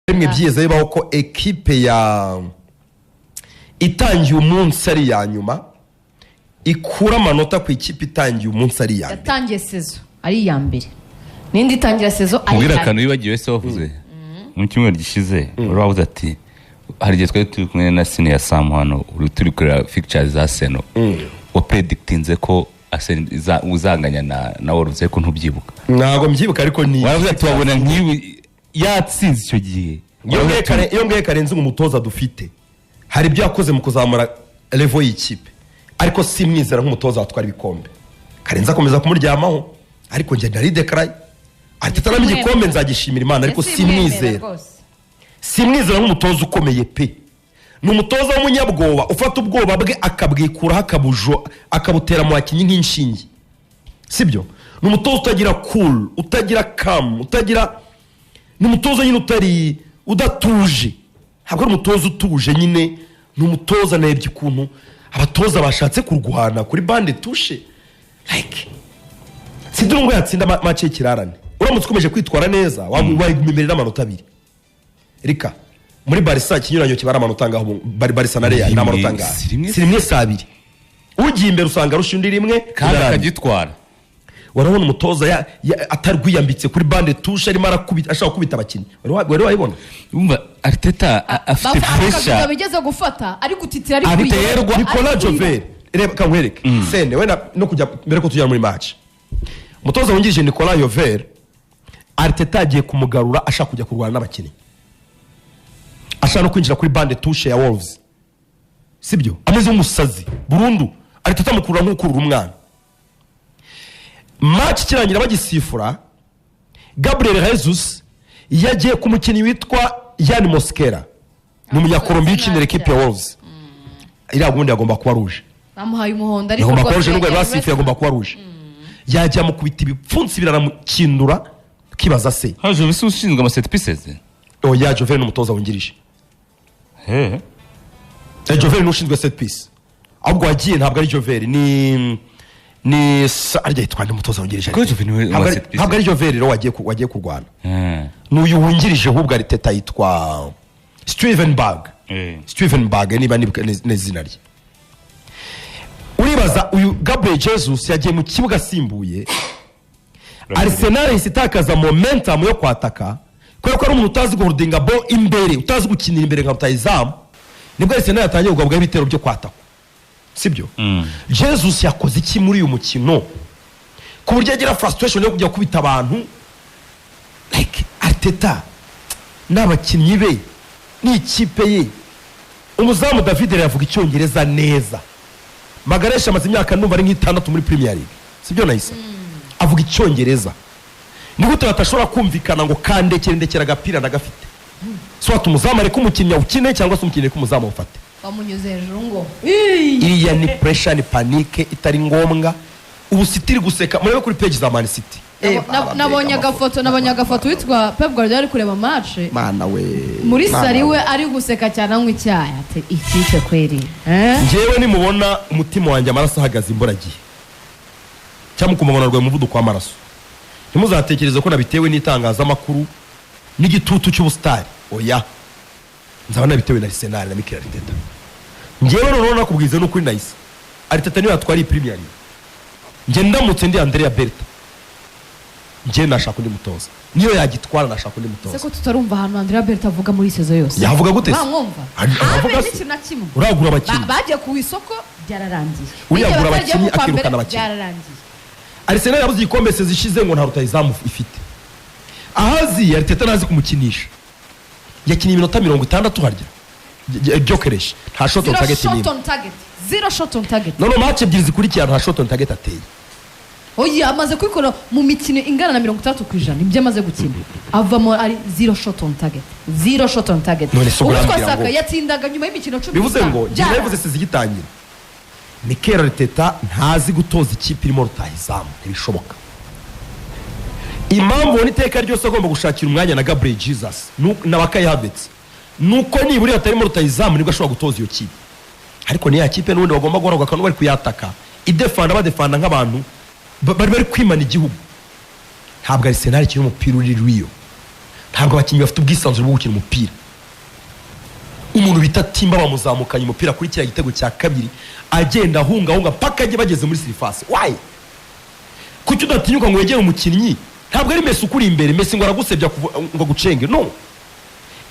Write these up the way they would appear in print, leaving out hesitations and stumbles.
Rimwe byiza bibaho ko ekipe ya itangiye umunsi ari iya nyuma ikura amanota ku ikipe itangiye umunsi ari iya mbere. Yatangiye saison ari iya mbere n'indi itangira saison ari Mubwira iya akantu wibagiwe se wavuze mu cyumweru gishize. Wari wavuze ati hari igihe twari turi kumwe na senior Sam hano, uri turi kureba fixtures za Arsenal, wapredictinze ko Arsenal uzanganya na Wolves, ariko ntubyibuka. Ntabwo mbyibuka, ariko ni Waravuze ati wabona nk'ibi yatsinze icyo gihe. Iyo ngiye Karenzi, umutoza dufite, hari ibyo yakoze mu kuzamura level y'ikipe, ariko simwizera nk'umutoza watwara ibikombe. Karenzi akomeza kumuryamaho, ariko njye nari dekaraye Arteta namo igikombe nzagishimira Imana, ariko simwizera. Rwose. Simwizera nk'umutoza ukomeye pe. Ni umutoza w'umunyabwoba, ufata ubwoba bwe akabwikuraho, akabujo akabutera mu bakinnyi nk'inshinge, sibyo? Ni umutoza utagira cool, utagira calm, utagira, ni umutoza nyine utari udatuje. Ntabwo ari umutoza utuje nyine. Ni umutoza, narebye ukuntu abatoza bashatse kurwana kuri banc de touche, like si ngo yatsinda match y'ikirarane. Uramutse ukomeje kwitwara neza, wayiguma imbere n'amanota 2. Rika muri Barça ikinyuranyo kibara amanota angahe ubu? Bari Barça na Real ni amanota angahe? Si rimwe? Si rimwe, si abiri. Ugiye imbere usanga arusha undi rimwe. Kandi birarangiye. Akagitwara. Urabona umutoza atarwiyambitse kuri banc de touche, arimo arakubita, ashaka gukubita abakinnyi. Wari wayibona? Wumva Arteta afite pressure. Bigeze gufata ari gutitira, ari Abiterwa. kurira. Nicolas Ari kurira. Jover, reba kankwereke sene wenda no kujya mbere ko tujya muri match. Umutoza wungirije Nicolas Jover, Arteta agiye kumugarura, ashaka kujya kurwana n'abakinnyi, ashaka no kwinjira kuri banc de touche ya Wolves, sibyo? Ameze nk'umusazi burundu. Arteta amukurura nk'ukurura umwana. Match ikirangira, bagisifura, Gabriel Jesus yagiye ku mukinnyi witwa Yan Mosquera, ni Umunyakolombiya ukinira ekipe ya Wolves. Iriya gundi agomba kuba rouge. Bamuhaye umuhondo, ariko Agomba kuba rouge, nubwo yari basifuye, agomba kuba rouge. Yajya amukubita ibipfunsi biraramukindura, ukibaza se. Haje ubuse ushinzwe ama set pieces. Oya, Jover ni umutoza wungirije. Jover ni ushinzwe set piece, ahubwo wagiye ntabwo ari Jover, ni arya yitwa ni umutoza wungirije. Ko Jover niwe Ntabwo wa set piece. Ntabwo ari Jover rero wagiye kurwana. N'uyu wungirije ahubwo Arteta yitwa Steven Berg. Steven Berg, niba nibuka neza izina rye. Uribaza uyu Gabriel Jesus yagiye mu kibuga asimbuye, Arsenal ihise itakaza momentum yo kwataka, kubera ko ari umuntu utazi guholdinga ball imbere, utazi gukinira imbere nka rutayizamu. Nibwo Arsenal yatangiye kugabwaho ibitero byo kwataka, sibyo? Jesus yakoze iki muri uyu mukino ku buryo agira frustration yo kujya kubita abantu? Like Arteta n'abakinnyi be n'ikipe ye, umuzamu David yavuga Icyongereza neza. Magalhães amaze imyaka, ndumva ari nk'itandatu muri Premier League, sibyo? Nahise avuga Icyongereza. Ni gute batashobora kumvikana ngo kandekere, ndekera agapira ndagafite? So umuzamu areke umukinnyi awukine, cyangwa se umukinnyi areke umuzamu awufate. Bamunyuze hejuru ngo Iriya ni pressure, ni panique itari ngombwa. Ubu City iri guseka, murebe kuri page za Man City. Nabonye agafoto witwa Pep Guardiola ari kureba match Mana we! muri Mana sari we. We ari guseka cyane, anywa icyayi, ati ikipe kweri, eh? Njyewe nimubona umutima wanjye, amaraso ahagaze imburagihe, cyangwa mukumva narwaye umuvuduko w'amaraso, ntimuzatekereze ko nabitewe n'itangazamakuru n'igitutu cy'ubusitari. Oya, nzaba nabitewe na Arsenal na Mikel Arteta. Njyewe noneho nakubwiza n'ukuri, nahise Arteta niyo yatwara iyi Premier League, njye ndamutse ndi Andrea Berta, njye nashaka undi mutoza. Niyo yagitwara, nashaka undi Ese mutoza. ko tutarumva ahantu Andrea Berta avuga muri saison yose? Yavuga gute se? Bamwumva? Aravuga Habe se? n'ikintu na kimwe. Uragura abakinnyi. Bagiye ku isoko, byararangiye. Uriya N'igihe agura batagiye abakinnyi, mu kwa mbere, akirukana abakinnyi. byararangiye. Arsenal yabuze igikombe saison ishize ngo nta rutayizamu ifite. Ahazi Arteta ntazi kumukinisha. Yakinnye iminota 60 harya Gyökeres nta shot on Zero target shot n'imwe. on target, zero shot on target. None match ebyiri zikurikirana nta shot on target ateye. Oya, amaze kubikora mu mikino ingana na 60% ibyo amaze gukina avamo ari zero shot on target, zero shot on target. None se Uwitwa urambwira Saka yatsindaga nyuma y'imikino cumi Bivuze n'itanu. ngo njye nabivuze saison igitangira, Mikel Arteta ntazi gutoza ikipe irimo rutahizamu, ntibishoboka. Impamvu ubona iteka ryose agomba gushakira umwanya na Gabriel Jesus na ba Kai Havertz, nuko nibura iyo hatarimo rutahizamu nibwo ashobora gutoza iyo kipe. Ariko ni ya kipe n'ubundi bagomba guhora bakaba bari kuyataka, idefanda, badefanda nk'abantu bari kwimana igihugu. Ntabwo Arsenal ikina umupira uri real. Ntabwo abakinnyi bafite ubwisanzure bwo gukina umupira. Umuntu bita Timba bamuzamukanye umupira kuri kiriya gitego cya kabiri, agenda ahunga ahunga paka ajye bageze muri surface. Why? Kuki udatinyuka ngo wegere umukinnyi? Ntabwo ari Messi ukuri imbere, Messi ngo aragusebya ngo agucenge. No,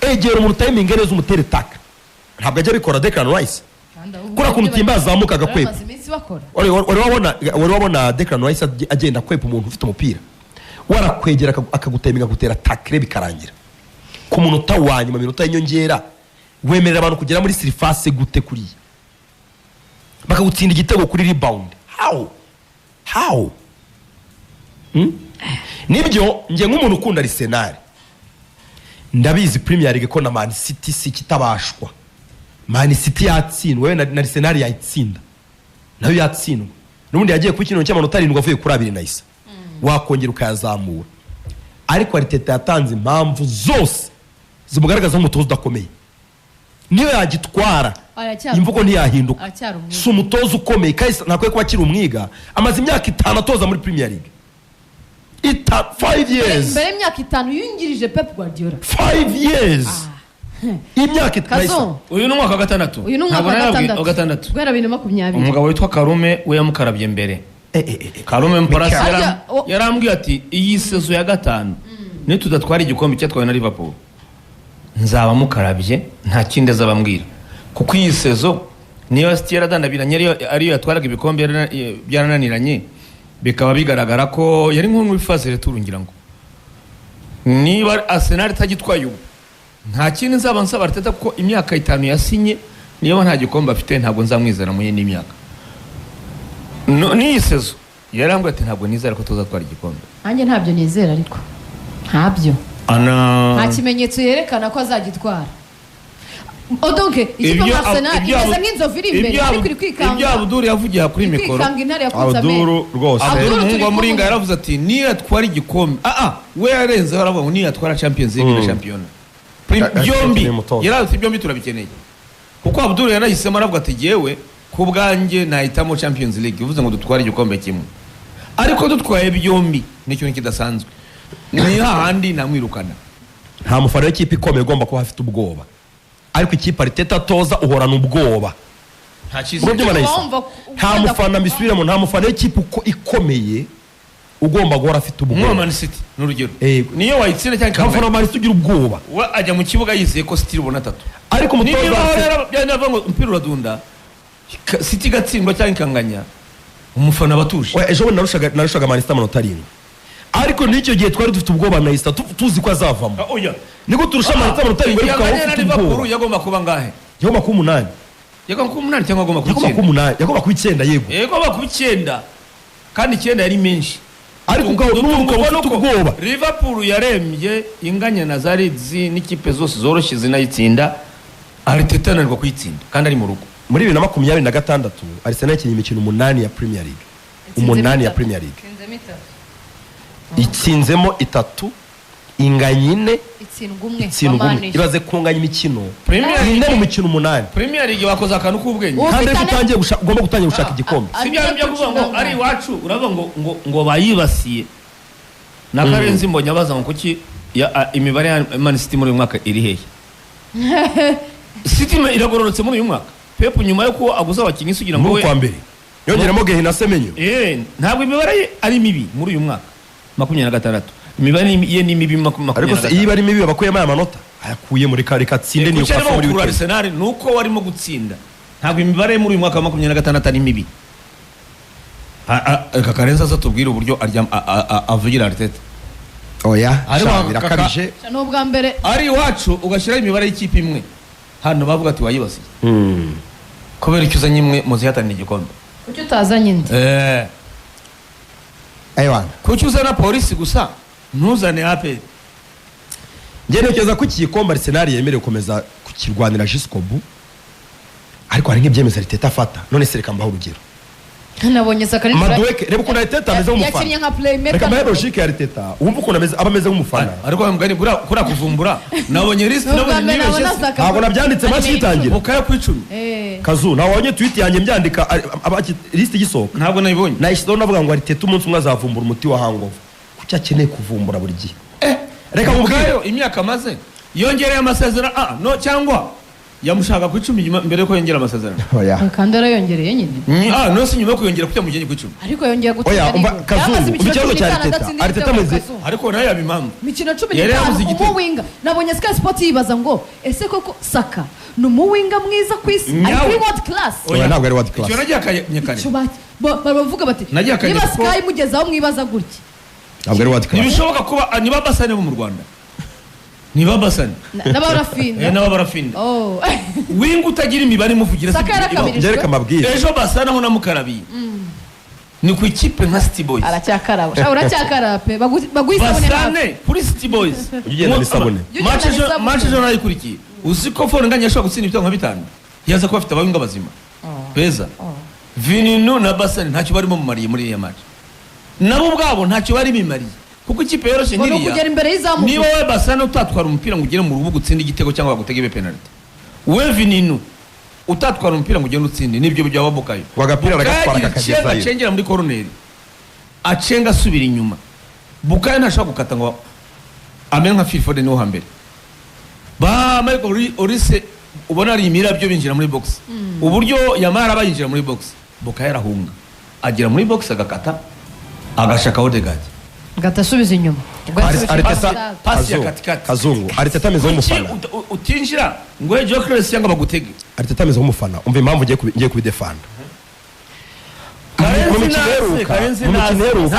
egera umuntu utayiminga neza, umutere tackle. Ntabwo ajya abikora Declan Rice. Kuriya kuntu Timba azamuka agakwepa. Bamaze iminsi bakora. Wari wabona Declan Rice agenda akwepa umuntu ufite umupira? Warakwegera akaguteminga, akagutera tackle, bikarangira. Ku munota wa nyuma, minota y'inyongera, wemerera abantu kugera muri surface gute kuriya, bakagutsinda igitego kuri rebound? How? Nibyo, njye nk'umuntu ukunda Arsenal, ndabizi Premier League ko na Man City si ikitabashwa. Man City yatsindwa, na Arsenal yayitsinda, nayo yatsindwa. N'ubundi yagiye ku kintu cy'amanota 7 avuye kuri 2 na isa, wakongera ukayazamura. Ariko Arteta yatanze impamvu zose zimugaragaza nk'umutoza udakomeye. Niyo yagitwara, imvugo ntiyahinduka. Aracyari umwiga. Si umutoza ukomeye kandi ntakwiye kuba akiri umwiga. Amaze imyaka 5 atoza muri Premier League, 5 years. Mbere y'imyaka 5 yungirije Pep Guardiola. 5 years, imyaka 5. Kazo. Uyu ni umwaka wa gatandatu. Uyu ni umwaka Ntabwo wa narabwiye- gatandatu. wa gatandatu. Guhera 2020. Umugabo witwa Karume we yamukarabye mbere. Karume Mparasi Harya, yarambwiye ati: "Iyi saison ya gatanu nitudatwara igikombe cyatwawe na Liverpool, nzaba mukarabye." Nta kindi azabambwira, kuko iyi saison niyo City yaradandabiranye, ariyo yatwaraga ibikombe, byarananiranye, bikaba bigaragara ko yari nko muri phase retour. Ngira ngo niba Arsenal itagitwaye ubu, nta kindi nzaba nsaba Arteta, kuko imyaka 5 yasinye, niba nta gikombe afite, ntabwo nzamwizera mu yindi myaka. N'iyi saison yarambwiye ati: "Ntabwo nizera ko tuzatwara igikombe." Nanjye ntabyo nizera, ariko ntabyo, Ana nta kimenyetso yerekana ko azagitwara. Odonke ikipe Ibyo nka Arsenal imeze nk'inzovu iri imbere, ariko iri kwikanga. Ibyo Abuduru yavugiye kuri Iri mikoro. kwikanga intare yakunze amenyo. Abduru rwose. Abduru, Abdul umuhungu turi wa Muringa, kumwe. yaravuze ati: "Niyo yatwara igikombe." We yarenzeho aravuga ngo niyo yatwara Champions League na shampiyona byombi. Ni umutoza. Yaravuze ati: "Byombi turabikeneye," kuko Abdul yanahisemo aravuga ati: "Jyewe ku bwanjye nahitamo Champions League," bivuze ngo dutware igikombe kimwe, ariko dutwaye byombi ni ikintu kidasanzwe, ni hahandi namwirukana. Nta mufana w'ikipe ikomeye ugomba kuba afite ubwoba, ariko ikipe Arteta atoza uhorana ubwoba. Nta cyizere. Urumva Nayisa? Wumva Nta mufana, mbisubiremo, nta mufana w'ikipe ikomeye ugomba guhora afite Nk'uwa ubwoba. Man City ni urugero, Yego. niyo wayitsinda cyangwa Nta mufana wa ikanganya, Man City ugira ubwoba. we ajya mu kibuga yizeye ko City ibona atatu. Ariko umutoza Niba wa Arsenal- rero byari ngo umupira uradunda, City igatsindwa cyangwa ikanganya, umufana aba atuje. Oya, ejo bundi narushaga Man City amanota 7, ariko n'icyo gihe twari dufite ubwoba na Ista, tuzi ko azavamo. Oya. Niko turusha Man City amanota 7, ariko ukaba Yanganya na ufite Liverpool, ubwoba. yagomba kuba ngahe? Yagomba kuba 8. Yagomba kuba 8 cyangwa agomba kuba Yagomba kuba 9? 8, yagomba kuba 9, yego. Yagomba kuba 9, kandi 9 yari menshi. Ariko n'ubu ukaba ufite ubwoba. Liverpool yarembye, inganya na za Leeds n'ikipe zose zoroshye zinayitsinda, Arteta ananirwa kuyitsinda kandi ari mu rugo. Muri 2026 Arsenal yakinnye imikino 8 ya Premier League, 8 ya Premier League, itsinzemo 3, inganya 4, Itsindwa umwe. Itsindwa umwe. Wamanije. Ibaze kunganya imikino Premier 4 League mu mikino 8, Premier League bakoze akantu k'ubwenge. Kandi ariko Ufite ugomba gutangira gushaka igikombe. Si bya byo kuvuga ngo ari iwacu, uravuga ngo bayibasiye na Karenzi. Mbonye abaza ngo kuki imibare ya Man City muri uyu mwaka iri hehe? City iragororotse muri uyu mwaka. Pep nyuma yo kuba aguze abakinnyi se ugira ngo Muri we kwa mbere yongeramo Guehi na Semenyo. Ntabwo imibare ye ari mibi muri uyu mwaka 26, imibare ye ni mibi Ariko se 26. iyo iba ari mibi bakuyemo aya manota ayakuye muri kare katsinde Kuki Newcastle arimo muri gukurura weekend. Arsenal ni uko warimo gutsinda. Ntabwo imibare ye muri uyu mwaka wa 26 ari mibi. Reka Karenzi aza tubwire uburyo avugira Arteta. Oya. Ariko Sha, birakabije. Ni ubwa mbere. Ari iwacu ugashyiraho imibare y'ikipe imwe hano, bavuga ati: "Wayibasiye kubera icyo uzanye imwe muzihatanira igikombe." Kuki utazanye indi? Aywana. Kuki uzana Polisi gusa ntuzane APR? Njye ntekereza ko iki gikombe Arsenal yemerewe gukomeza kukirwanira jusqu'au bout, ariko hari nk'ibyemezo Arteta afata. None se reka mbahe urugero. Nabonye Saka. Madueke, reba ukuntu Arteta ameze nk'umufana. Yakinnye nka playmaker. Reka mbahe logique ya Arteta, wumve ukuntu aba ameze nk'umufana. Ariko wa mugani kuriya kuvumbura, nabonye lisiti, Ni ubwa nabonye mbere nabona nibeshye. Saka. Ntabwo nabyanditse match igitangira. Bukayo ku 10. Kazu, ntawe wabonye tweet yanjye mbyandika lisiti igisohoka? Ntabwo nayibonye. Nayishyizeho navuga ngo Arteta umunsi umwe azavumbura umuti wa hangover. Kuki akeneye kuvumbura buri gihe? Reka mubwire. Bukayo imyaka amaze yongereye amasezerano, no, cyangwa yamushaka ku 10 mbere yuko yongera amasezerano. Oya. Kandi yarayongereye nyine. No, si nyuma yo kuyongera kuko yamujyanye ku 10. Ariko yongeye gutsinda. Oya, umva Kazungu, umva ikibazo cya Arteta. Arteta ameze Ariko nayo yaba impamvu. Imikino cumi Yari yabuze n'itanu igitego. umuwinga. Nabonye Sky Sport yibaza ngo ese koko Saka ni umuwinga mwiza ku isi, ari Nyawe. kuri world class? Oya, ntabwo ari world class. Icyo nagiye akanyekane. Icyo bavuga bati Nagiye akanya niba kuko- Sky imugezaho mwibaza gutya. Ntabwo ari world class. Ntibishoboka kuba niba Basane bo mu Rwanda. Niba Basane. N'abarafinda. N'aba barafinda. Oh. Winga utagira imibare imuvugira Saka yarakabirije. Njye reka mbabwire. Ejo Basane aho namukarabiye. Ni ku ikipe nka City Boys. Aracyakaraba. Sha uracyakaraba pe. Baguha isabune hafi. Basane kuri City Boys. Ujye ugenda n'isabune. Ujye ugenda n'isabune. Match ejo narayikurikiye. Uzi ko Fall Ngagne yashobora gutsinda ibitego nka 5. Yaza kuba afite abawinga bazima. Beza. Vininu na Basane ntacyo barimo mumariye muri iriya match. Nabo ubwabo ntacyo bari bimariye. Kuko ikipe yoroshye Ngo ni nk'iriya. ukugera imbere y'izamu. Niba wowe Basane utatwara umupira ngo ugere mu rubuga utsinde igitego cyangwa bagutege ibe penalty. We Vininu utatwara umupira ngo ugende utsinde nibyo byaba Bukayo. Ngo agapira aragatwara Bukayo akakagezayo. acengera muri koroneri. Acenga asubira inyuma. Bukayo ntashobora gukata ngo amere nka Phil Foden wo hambere. Ba Michael Olise ubona ari imirabyo binjira muri box. Uburyo Yamara bayinjira muri box. Bukayo arahunga. Agera muri box agakata agashaka Odegaard. Ngata asubiza inyuma. Ubwo yasubije Arteta Pasi ya katikati. Kazungu, Arteta ameze nk'umufana. Kuki utinjira ngo Gyökeres cyangwa bagutege? Arteta ameze nk'umufana. Umva impamvu ngiye kubidefanda. Mu mikino iheruka, mu mikino iheruka,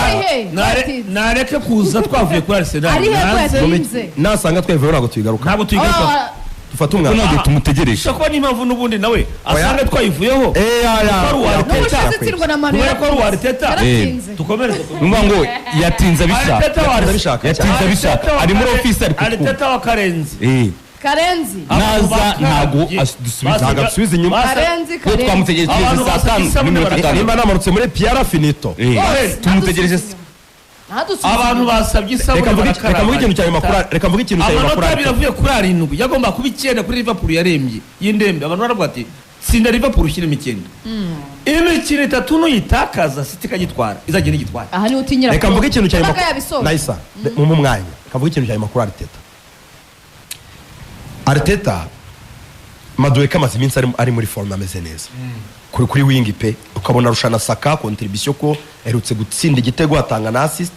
Nareke kuza twavuye kuri Arsenal. Ari he ko Nanze- yatsinze? Nasanga twavuyeho ntabwo tuyigaruka. Ntabwo tuyigaruka. Dufate Ko umwanzuro. ntabwo tumutegereje. Ushobora kuba n'impamvu n'ubundi nawe asanga twayivuyeho. Ya. Kuko ari uwa N'ubu Arteta. ushize itsindwa na Manu Kubera ko ari uwa Arteta. yaratsinze. Dukomereze. Numva ngo yatinze abishaka. Arteta wa Arteta. Yatinze abishaka. Ari muri office ari kukumva. Arteta wa Karenzi. Karenzi. Naza ntabwo dusubiza. Ntabwo asubiza inyuma. Karenzi, Ko Karenzi. twamutegereje Abantu saa basabye 5 isabune n'iminota barakara. 5. Nimba namanutse muri Piara finito. Tumutegereje Ntadusubize Abantu inyuma. basabye isabune Reka mvuge barakaraba. reka mvuge ikintu cya makuru. Reka mvuge ikintu cya makuru. Amanota abiri avuye kuri 7 yagomba kuba 9 kuri Liverpool yarembye y'indembe. Abantu baravuga ati tsinda Liverpool ushyiremo 9. Imikino 3 nuyitakaza City ikagitwara izagenda igitwara. Aha niho utinyira. Reka mvuge ikintu cya Yabaga makuru. yabisoje. Naisa, mu mwanya. Reka mvuge ikintu cya makuru Arteta. Arteta Madueke amaze iminsi ari muri forme ameze neza. Kuri wing pe ukabona arusha na Saka contribution ko aherutse gutsinda igitego atanga na assist.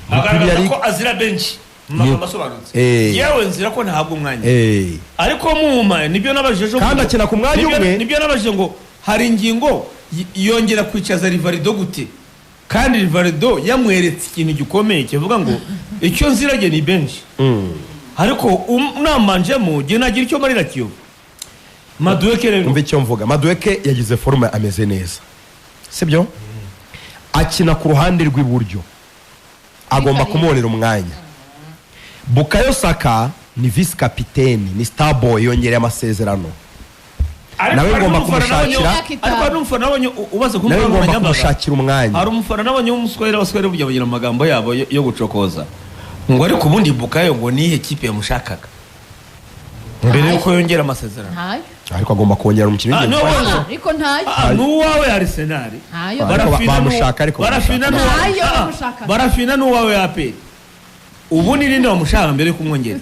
Agaragaza ko azira benshi mu magambo asobanutse. Yewe nzira ko ntahabwa umwanya. Ariko muma nibyo nabajije ejo Kandi akina ku mwanya umwe. Nibyo nabajije ngo hari ingingo yongera kwicaza Rivaldo gute? Kandi Rivaldo yamweretse ikintu gikomeye kivuga ngo icyo nzirage ni benshi. Ariko namanjemo jye nagira icyo marira Kiyovu. Madueke rero Umva icyo mvuga. Madueke yagize forme ameze neza. Sibyo? Akina ku ruhande rw'iburyo. Agomba kumubonera umwanya. Bukayo Saka ni vice capitaine, ni star boy yongereye amasezerano. Nawe ngomba kumushakira. Ariko hari umufana nabonye ubaze ku Nawe mbuga ngomba nkoranyambaga. kumushakira umwanya. Hari umufana nabonye w'umuswahili, abaswahili burya bagira amagambo yabo yo gucokoza. Ngo ariko ubundi Bukayo ngo nihe kipe yamushakaga mbere yuko yongera amasezerano. Ntayo. Ariko agomba kongera umukino w'ingenzi. No, Ariko ntayo. n'uwawe Arsenal. Ntayo. Bamushaka ariko Barafina Ntayo bamushaka. Barafina n'uwawe APR. Ubu ni ninde wamushaka mbere yo kumwongera?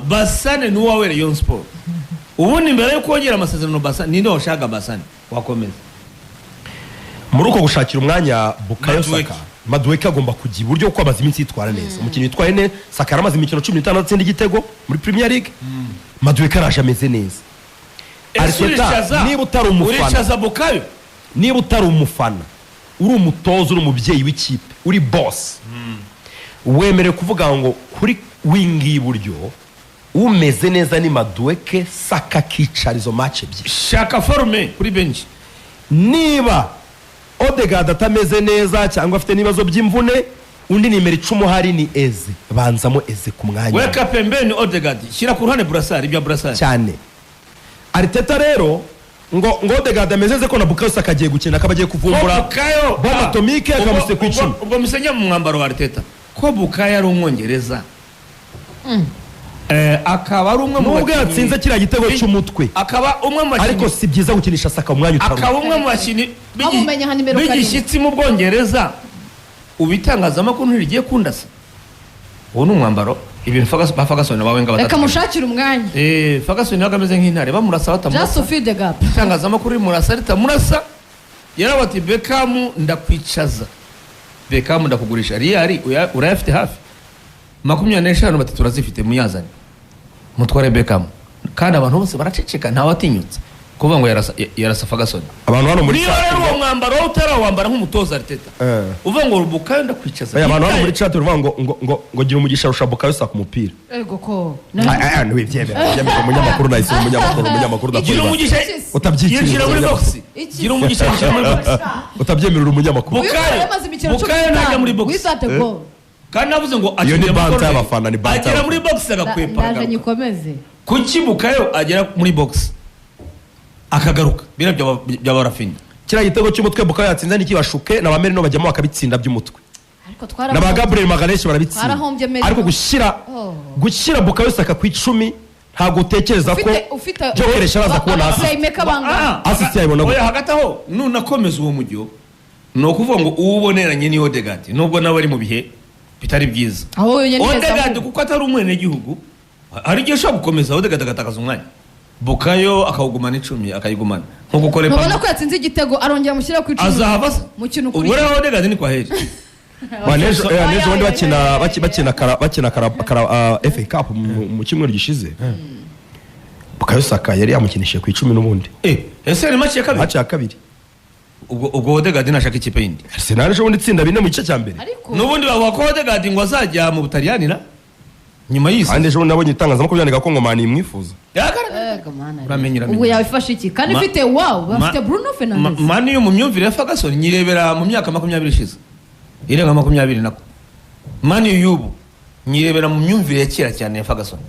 Basane n'uwawe Rayon Sport. Ubundi mbere yo kongera amasezerano Basane ninde washaka Basane wakomeza? Muri uko gushakira umwanya Bukayo Saka, Madueke agomba kujya iburyo kuko amaze iminsi yitwara neza. Umukinnyi witwaye neza, Saka yaramaze imikino 16 atsinda igitego muri Premier League. Madueke araje ameze neza. Arteta, niba utari umufana, uricaza Bukayo. Niba utari umufana, uri umutoza, uri umubyeyi w'ikipe, uri boss, wemerewe kuvuga ngo kuri wing y'iburyo umeze neza ni Madueke, Saka akicara izo match ebyiri. Shaka forme kuri bench. Niba Odegaard atameze neza cyangwa afite n'ibibazo by'imvune, undi nimero 10 uhari ni Eze. Banzamo Eze ku mwanya. Weka pembeni Odegaard, shyira ku ruhande Brassard, ibya Brassard. Cyane. Arteta rero ngo Odegaard ameze ko na Bukayo Saka agiye gukina akaba agiye kuvumbura Bukayo bombe atomike akamuse ku 10. Ubwo musenya mu mwambaro wa Arteta ko Bukayo ari umwongereza. Akaba ari umwe mu nubwo yatsinze kiriya gitego cy'umutwe. Akaba umwe mu bakinnyi. Ariko si byiza gukinisha Saka umwanya utari. Akaba umwe mu bakinnyi b'igishyitsi mu Bwongereza. Ubu itangazamakuru ntirigiye kundasa. Uwo ni umwambaro ibintu ba Ferguson na ba Wenger Reka batatu. mushakire umwanya. Ferguson yabaga ameze nk'intare, bamurasa Just batamurasa. to fill the gap. Itangazamakuru rimurasa ritamurasa, yaravuga ati: "Beckham ndakwicaza, Beckham ndakugurisha, riyari urayafite hafi 25, batatu urazifite, muyazane mutware Beckham." Kandi abantu bose baraceceka, ntawatinyutse kuvuga ngo yarasa, yarasa Ferguson. Abantu hano muri Niba rero uwo mwambaro wowe utarawambara nk'umutoza Arteta, uvuga ngo Bukayo ndakwicaza. Oya, abantu hano muri chat baravuga ngo gira umugisha arusha Bukayo Saka umupira. Ego ko. Ah, ah, ntiwibyemera, byemera umunyamakuru, nahise umunyamakuru Gira udakora umugisha Utabyikiriza yinjira muri box. Iki- Gira umugisha yinjira muri box. Utabyemerera umunyamakuru. Uyu Bukayo- yamaze imikino cumi Bukayo ntajya n'itanu muri box. without a goal. Kandi navuze ngo Iyo ni akinira banta muri corner. y'abafana, ni banta Agera y'abafana. muri box agakwepa, Ndaje akagaruka. nyikomeze. Kuki Bukayo agera muri box akagaruka? Biriya byaba Raphinha. Kiriya gitego cy'umutwe Bukayo yatsinze ntikibashuke, na ba Merino bajyamo bakabitsinda by'umutwe, Ariko na ba twarahombye. Gabriel Magalhaes barabitsinda. Twarahombye Merino. Ariko gushyira Oh. gushyira Bukayo Saka ku 10, ntabwo utekereza ko Ufite Gyökeres araza kubona assist. Playmaker bangana. Assist yayibona gute? Oya, hagati aho nunakomeza uwo mujyo, ni ukuvuga ngo uwo uboneranye ni Odegaard, nubwo nawe ari mu bihe bitari byiza. Aho wenyine neza. Odegaard, kuko atari umwenegihugu, hari igihe ushobora gukomeza Odegaard agatakaza umwanya, Bukayo akawugumana 10, akayigumana nko gukora. Ntubona ko yatsinze igitego, arongera amushyira ku 10 Azahava se? Mukino Ubwo ukurikira. rero Odegaard ni kwa heri. Ba, n'ejo bundi Oya, bakina oya, oya, bakina kara FA Cup mu cyumweru gishize, Bukayo Saka yari yamukinishije ku 10 n'ubundi. Ese yari match ya kabiri? Match ya kabiri. Ubwo Odegaard nashaka ikipe yindi. Arsenal ejo bundi itsinda 4 mu gice cya mbere. Ariko N'ubundi bavuga ko Odegaard ngo azajya mu Butaliyani na nyuma y'isi. Kandi ejo bundi nabonye itangazamakuru byandika ko ngo Man imwifuza. Yagaragaye. Ego, mana. Uramenye, uramenye. Ubwo yabifashe iki kandi ifite wow, bafite Bruno Fernandes. Man yo mu myumvire ya Ferguson nyirebera mu myaka 20 ishize, irenga 20 nako. Man y'ubu nyirebera mu myumvire ya kera cyane ya Ferguson.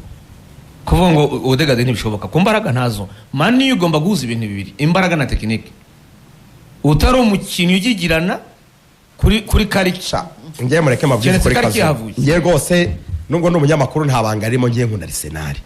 Kuvuga ngo Odegaard ntibishoboka, ku mbaraga ntazo. Man ugomba guhuza ibintu bibiri, imbaraga na tekinike, utari umukinnyi ugigirana kuri karica. Ngiye mureke mabwiriza Keretse kuri kari kazi. kihavuye. Ngiye rwose, nubwo ndi umunyamakuru, nta banga ririmo, ngiye nkunda Arsenal.